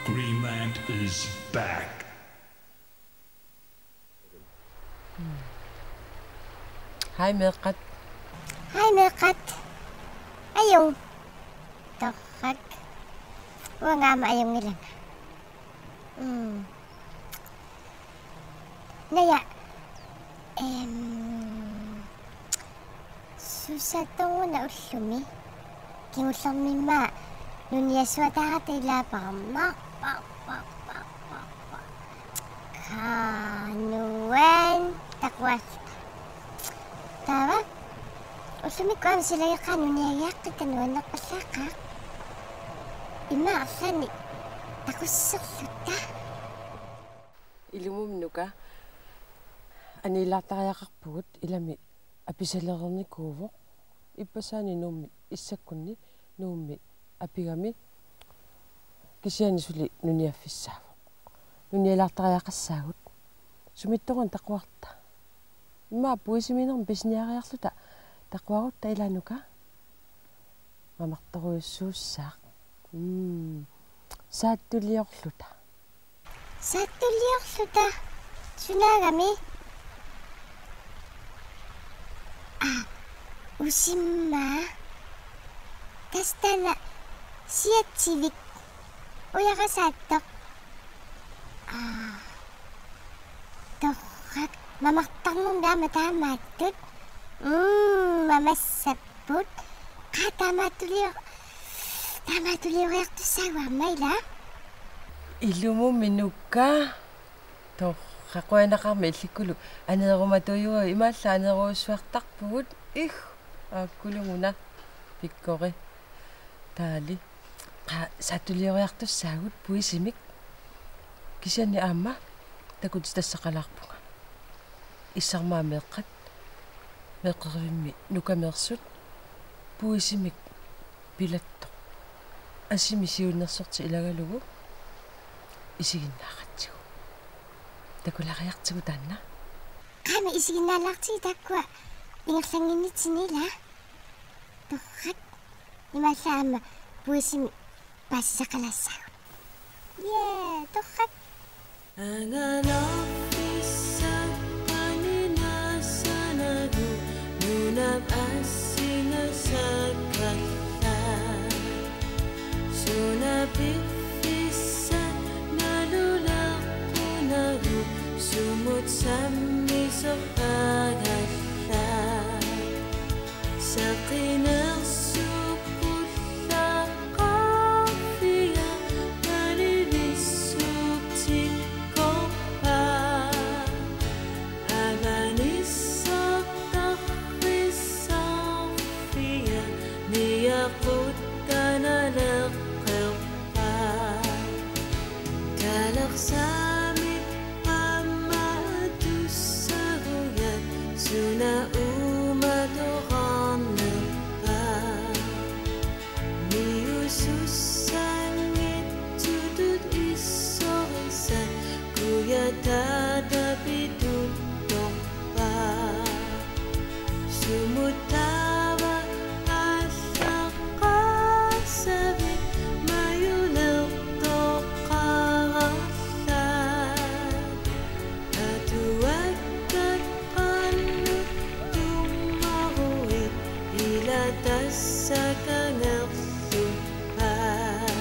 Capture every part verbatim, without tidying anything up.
Greenland is back. Hej meeqqat. Hej meeqqat. Ajunngilaq. Torrak. Uanga aamma ajunngilanga. Mm. Naja. Em. Susatoruna ullumi. Kingullermimma nuniassuataarata ilaapaarma. Kanuan taquarluta. Taava. Ullumikkut aamma silageqqaaq nuniagiaqqikka nuannerpallaaqaaq. Immaqa arlaannik taqusserluta. Ilumummi Nuka aniilaartariaqarpugut, ilami apisalernikuuvoq. Ippassaani Nuummi, issakkunni Nuummi apigami, kisianni suli nuniaffissaavoq. Nunialaartariaqassaagut. Sumiittoq una taquarta? Immaqa puisiminermik pisiniariarluta taquarutta, ilaa Nuka? Mamartorujussuussaaq. Mm. Saattuliorluta. Saattuliorluta. Sunaagami? Aa, usimmaa. Tassa taanna siatsivik. Ujarasaattoq. Aa. Torrak. Mamartarnermi aamma taamaattut. Mm, mamassapput. Qaa, taamaattulior-, taamaattulioriartussaagut aamma, ilaa? Ilumummi Nuka. Torrak, qujanaqaarmi illikkulu aneerumatuujugaluit, imaallaat aneerujussuartarpugut. Ih, aakkuluuna. Pikkori. Taali. Qaa, saattulioriartussaagut puisimik. Kisianni aamma takutitassaqalaarpunga. Issarmaat meeqqat, meeqqerivimmi Nukameersut, puisimik pilattoq asimi siunnersortip ilagalugu isiginnaaratsigu. Takulaariartigu taanna. Qaami isiginnaalaartigu taakkua ingerlannginnitsinni, ilaa? Torrak. Imaallaat aamma puisimik paasisaqalaassaagut. Jee, torrak. Angalafissaq qaninaassanagu nunap assingasakkallaat. Suna piffissaq naluleqqunagu sumut sammisoq aagallaat. Saqinersuup qullaqqaarfia nalivissuup tikkorpaa. Avanissartarfissarfia niaquttanaleqqerpaa. Kalersaamit qaammatussagujaat suna uumatoqarnerpaaq. Niusussanngitsutut issorisat kujataata pituttorpaat. Sumut taava aallaqqaassavit majulertoqarallaat. Atuakkat qanoq tummaruit ila tassa kangerluppaat.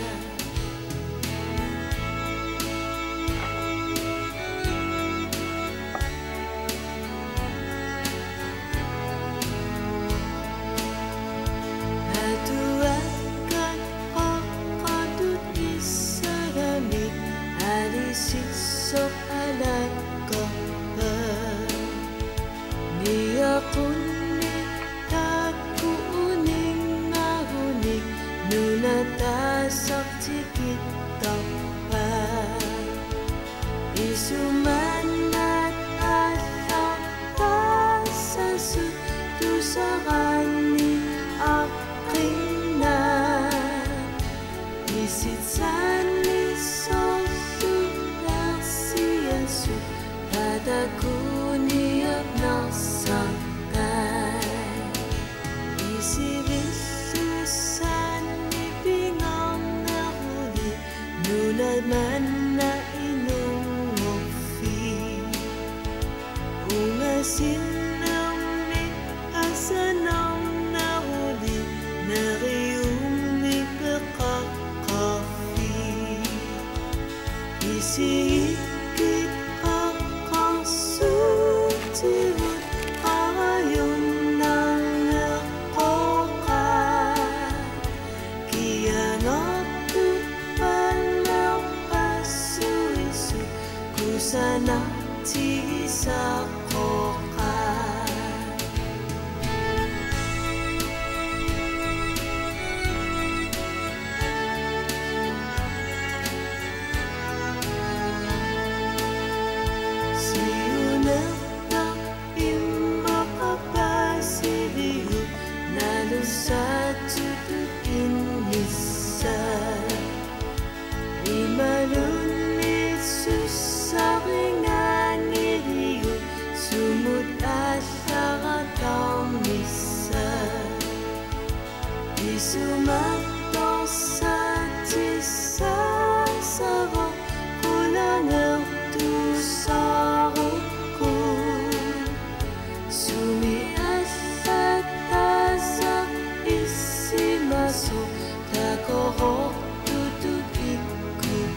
Atuakkat qaqqatut issagamik alisissoq alakkorpaat. Niaqunni taakku uninngarunik nuna taasaq tikittarpaat. Isumannaat aallaqqaassasut tusaraanni aqqinnaat. Isitsaanni sorlup ersiasut patakuuniarnarsartai. Isivillussaanni pingaarneruni nuna Namanna inunngorfik. Ungasinnermi asanarneruli neriummi peqaqqarfik. Isigikkit qaqqarsuutigut qarajunnarneqooqaat. Kianartut annerpassuisut kusanartigisaqooqaat. Siunertaq immaqa paasiliuk nalusaatsutut innissaa. Imaluunniit sussarigaanngiliuk sumut aallarataarnissaa. Isumaqtorsaatissaassavara qulangertuussaarukkit. Sumi allattaasa issimasoq takorortutut ikkukkit.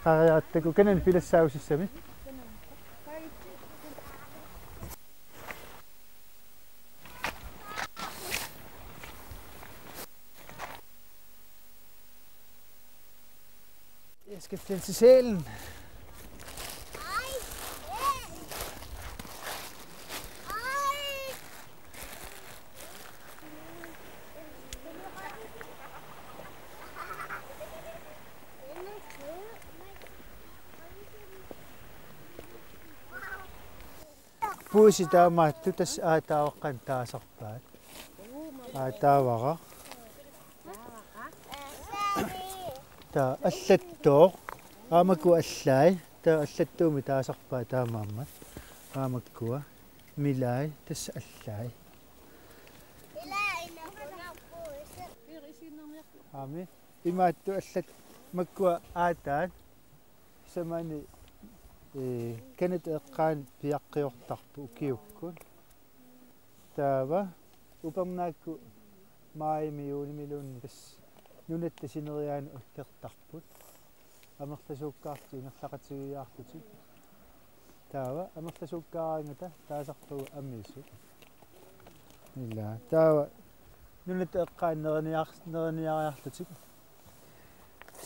Qariattaku kanani pilassaassavit. Jeg skal finde til salen. Puisi taamaattut tassa aataavaqqanik taasarpaat. Aataavara. Taava allattooq. Aamma makkua allai. Taava allattuumik taasarpaat taamaammat. Aamma makkua milai tassa allai. Aami. Imaattut allat makkua aataat. Samani, ee, kanata eqqaani piaqqiortarput ukiukkut. Taava upernaakkut maajimi juunimiluunniit tassa nunatta sineriaanut aggertarput. Amerlasuukkaarlutik ingerlaqatigiiaarlutik. Taava amerlasuukkaaraangata taasarpagut amiisut. Ila. Taava nunatta eqqaani neriniar-, neriniariarlutik.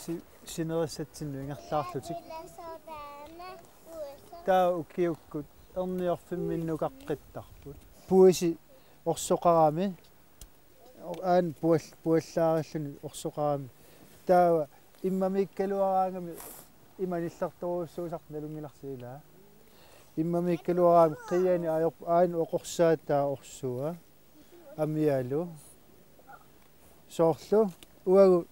Si-, sinerissatsinnut ingerlaarlutik. Taava ukiukkut erniorfimminnukaqqittarput. Puisi orsoqarami. Aana pual-, puallaarilluni orsoqarami. Taava immamiikkaluaraangami ima nillertorujussuusartoq nalunngilarsi ilaa. Immamiikkaluaraangami qiiani ajorpoq aana oqorsaataa orsua. Amialu. Soorlu uagut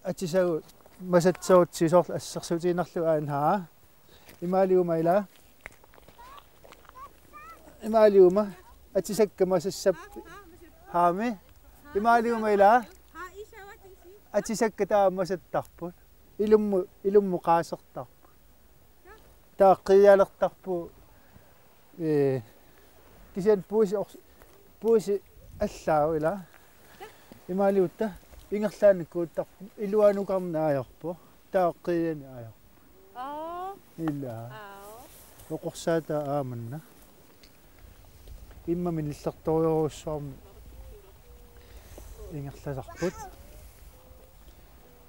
atisagut masatserutsigu soorlu assersuutigiinnarlugu aana haa. Imaaliuma ilaa. Imaaliuma atisakka masassap-, haami. Imaaliuma ilaa. Atisakka taava masattarput. Ilummut, ilummut qaasertarput. Taava qiialertarpugut. Ee, kisianni puisi ors-, puisi allaavoq ilaa. Imaaliutta ingerlaannaq kuuttarpoq iluanukarneq ajorpoq. Taava qiiani ajorpoq. Aa. Ilaa. Aa. Oqorsaataa aamanna. Immami nillertorujussuarmik ingerlasarput.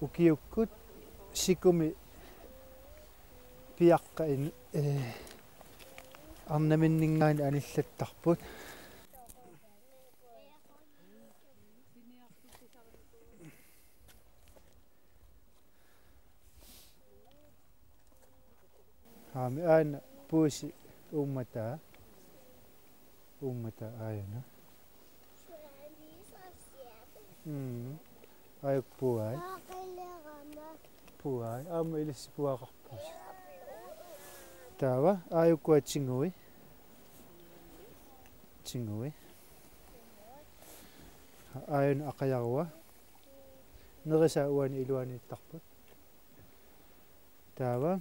Ukiukkut sikumi piaqqat in-, ee, arnaminninngaanniit anillattarput. Aami aana puisi Uummataa. Uummataa aajuna. Mm. Aajuku puai. Puai. Aamma ilissi puaqarpusi. Taava aajuku tingui. Tingui. Aajuna aqajarua. Nerisaat uani iluaniittarput. Taava.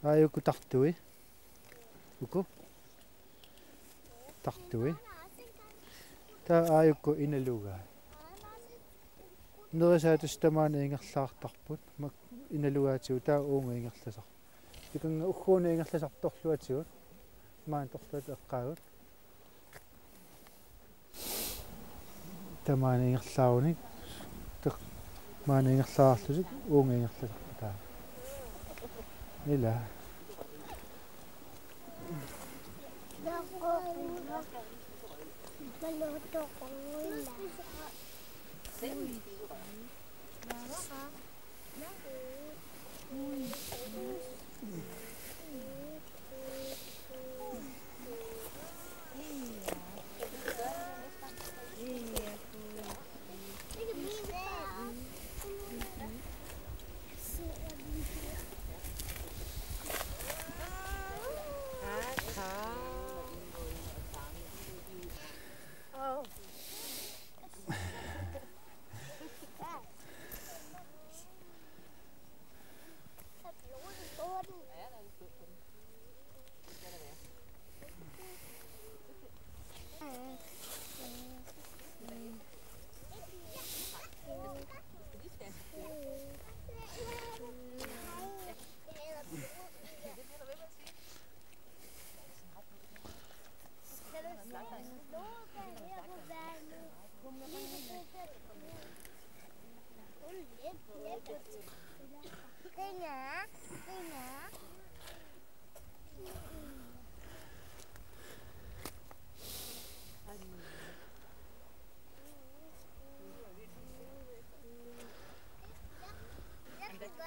Aajuku tartui. Uku. Tartui. Taava aajuku inalugaa. Nerisaat tassa tamaani ingerlaartarput. Mak-, inalugaatigut taava uunga ingerlasarpoq. Tikanga ugguuna ingerlasarpoq torluatigut. Maani torluatigut eqqaagut. Tamaani ingerlaarunik. Tek-, maani ingerlaarlutik uunga ingerlasarput taava. Ila.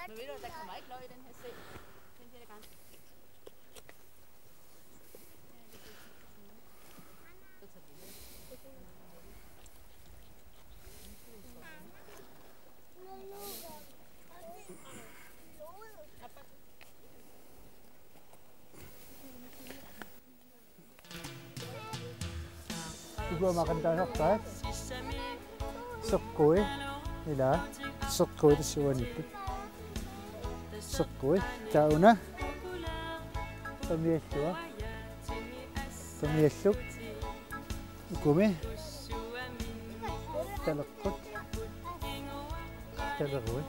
Nu ved du, der kommer ikke løg i den her seng. Den der gang. Ukua maqantaasarpaat. Seqqui. Ila. Seqqui tassa uaniipput. Seqqui. Taava una. Tamiallua. Tamialluk. Ukumi. Taleqqut. Talerui.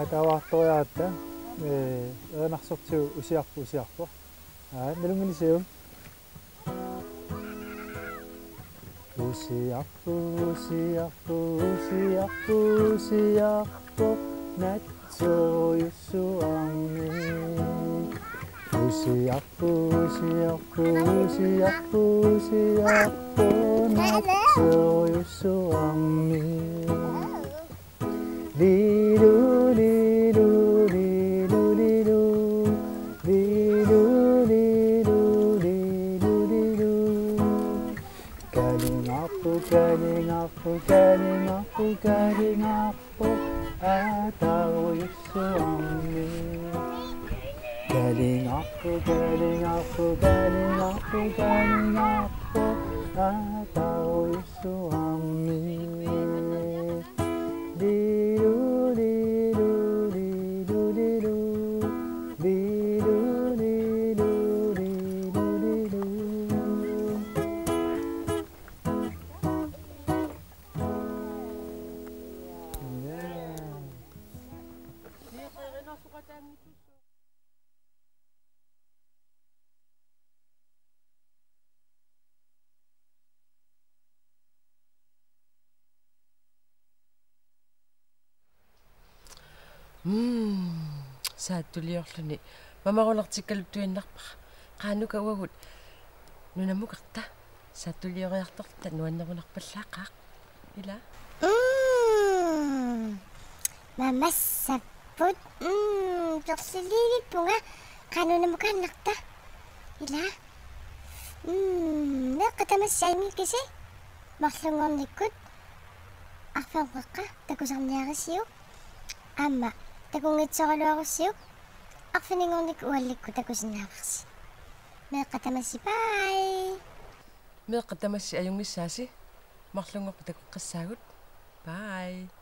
Atavartoriatta, eh, erinarsortigut usiarpoq, usiarpoq. Aa, nalunngilisiuk? Usiarpoq, usiarpoq, usiarpoq, usiarpoq, natserujussuarmik. Usiarpoq, usiarpoq, usiarpoq, usiarpoq, natserujussuarmik. Lilu, lilu, lilu, lilu. Lilu, lilu, lilu, lilu. Kalingarpoq, kalingarpoq, kalingarpoq, kalingarpoq, atarujussuarmik. Kalingarpoq, kalingarpoq, kalingarpoq, kalingarpoq, atarujussuarmik. Lilu, lilu, lilu, lilu. Lilu, lilu, lilu, lilu. Mm, saattuliorluni. Mamarunartikkaluttuinnarpara. Qaanuka uagut nunammukarta. Saattulioriartorluta nuannerunarpallaaqaaq. Ila? Mm. Mamassapput. Mm, perliliivippunga. Qaa nunammukaannarta. Ila? Mm, meeqqat tamassi ajunngikkussi? Marlunngornikkut arfineq-pingasoq takusarniarisiuk? Aamma takunngitsoraluarussiuk? Arfininngornikkut uallikkut takusinnaavarsi. Meeqqat tamassi, bye. Meeqqat tamassi ajunngissaasi. Marlunngorpat takoqqissaagut. Bye.